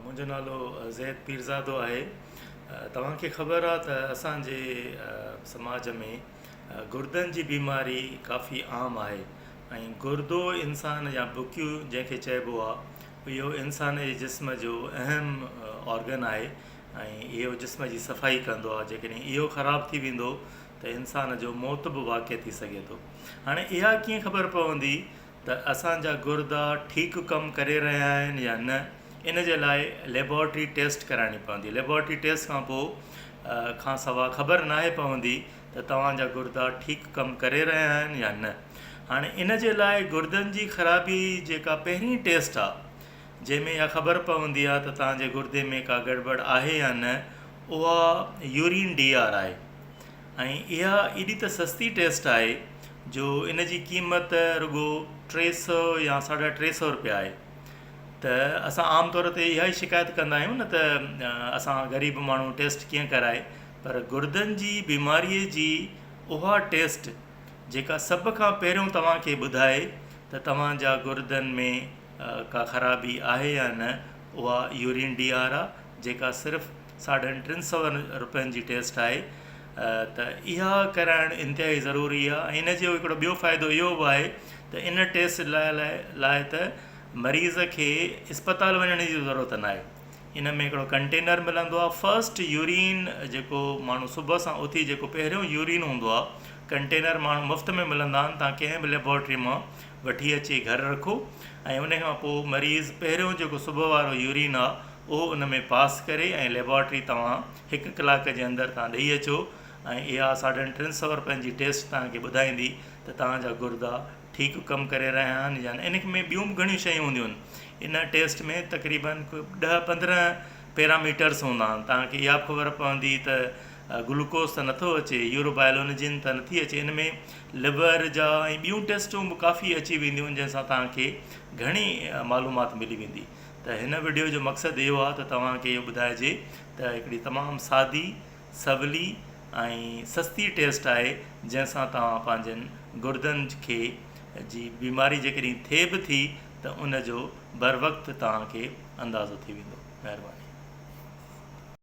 منهنجو نالو زيد پيرزادو آهي. توهان کي خبر آ ته اسان جي سماج ۾ گردن جي بيماري ڪافي عام آهي ۽ گردو انسان يا بڪيون جنهن کي چئبو آ اهو انسان جي جسم جو اهم آرگن آهي ۽ اهو جسم جي صفائي ڪندو آ جيڪڏهن اهو خراب ٿي ويندو ته انسان جو موت به واقع ٿي سگهي ٿو. هاڻي اها ڪيئن خبر پوندي ته اسان جا گردا ٺيڪ ڪم ڪري رهيا آهن يا نه ان جي لاء ليبارٽري ٽيسٽ ڪرائڻي پوندي ليبارٽري ٽيسٽ کان پوء کان سوا خبر ناهي پوندي ته توهان جا گردا ٺيڪ ڪم ڪري رهيا آهن يا نه هاڻي ان جي لاء گردن جي خرابي جيڪا پهرين ٽيسٽ آ جنهن ۾ اها خبر پوندي آ ته توهان جي گردي ۾ ڪا گڙٻڙ آهي يا نه اها يورين ڊي آر آهي ۽ اها ايڏي ته سستي ٽيسٽ آهي جو ان جي قيمت رڳو 300 يا 350 روپيا آهي ته اسان عام طور تي اها ئي شڪايت ڪندا آهيون نه ته اسان غريب ماڻهو ٽيسٽ ڪيئن ڪرائي پر گردن جي بيماري جي اها ٽيسٽ جيڪا سڀ کان پهريون توهان کي ٻڌائي ته توهان جا گردن ۾ ڪا خرابي آهي يا نه اها يورين ڊي آر آ جيڪا صرف ساڍن ٽن سون روپين جي ٽيسٽ آهي ته اها ڪرائڻ انتهائي ضروري آهي ۽ ان جو هڪڙو ٻيو فائدو اهو به آهي ته ان ٽيسٽ لاء لاء ته مريض کي اسپتال وڃڻ جي ضرورت ناهي ان ۾ هڪڙو ڪنٽينر ملندو آهي فرسٽ يورين جيڪو ماڻهو صبح سان اٿي جيڪو پهريون يورين هوندو آهي ڪنٽينر ماڻهو مفت ۾ ملندا آهن تان ڪنهن به ليبارٽري مان وٺي اچي گهر رکو ۽ ان کان پوء مريض پهريون جيڪو صبح وارو يورين آهي اهو ان ۾ پاس ڪري ۽ ليبارٽري توهان هڪ ڪلاڪ جي اندر توهان ڏئي اچو ۽ اها ساڍن ٽن سئو رپين جي ٽيسٽ توهان کي ٻڌائيندي ته توهان جا گردا ٺيڪ ڪم ڪري رهيا آهن يا نه. ان ۾ ٻيون به گهڻيون شيون هونديون آهن. ان ٽيسٽ ۾ تقريبن ڏهه 15 پيراميٽرس هوندا آهن. توهان کي اها به خبر پوندي ته گلوڪوز ته نٿو اچي، يوروبائلونجين ته نٿي اچي. ان ۾ ليور جا ۽ ٻيون ٽيسٽون به ڪافي اچي وينديون آهن جنهن سان توهان کي گهڻي معلومات ملي ويندي. ته هن وڊيو جو مقصد اهو آهي ته توهان کي اهو ٻڌائجي ته هڪڙي تمام سادي، سولي ۽ سستي ٽيسٽ آهي جنهن سان توهان پنهنجن گردن کي جي بيماري جيڪڏهن ٿئي به ٿي ته ان جو بروقت توهان کي اندازو ٿي ويندو. مهرباني.